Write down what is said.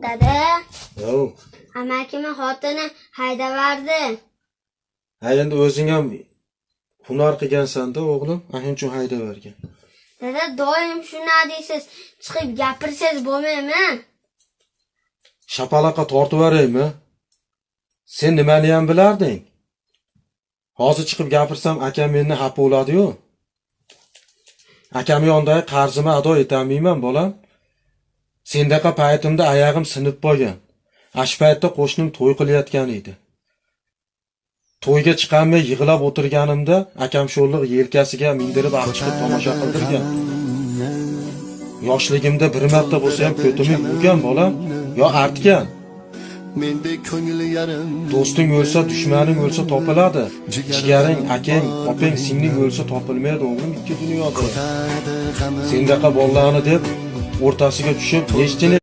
Dada, Yo'q. amakimni xotini haydavardi. Ha, endi o'zing ham hunar qilgansan-da, o'g'lim. Ana shuning uchun haydavergan. Dada, doim shuna deysiz. Chiqib gapirsangiz bo'lmaymi? Shapaloqqa tortiveraymi? Sen nimani ham bilarding? Hozir chiqib gapirsam akam meni xafa bo'ladi-yu. Akam yonidagi qarzimni ado etolmayman, bolam. Sendaqa paytimda oyog'im sinib qolgan. Ash paytda qo'shnim to'y qilayotgan edi. To'yga chiqolmay yig'lab o'tirganimda akam sho'rliq yelkasiga mindirib chiqib tomosha qildirgan. Yoshligimda bir marta bo'lsa ham ko'timni yuvgan, bolam, yo artgan. Mendek ko'ngli yarim. Do'sting o'lsa, dushmaning o'lsa topiladi. Jigaring, akang, opang, singling o'lsa topilmaydi, o'g'lim, ikki dunyoda. Ko'tardi g'amim. Sendaqa bolalarni deb o'rtasiga tushib, nechtini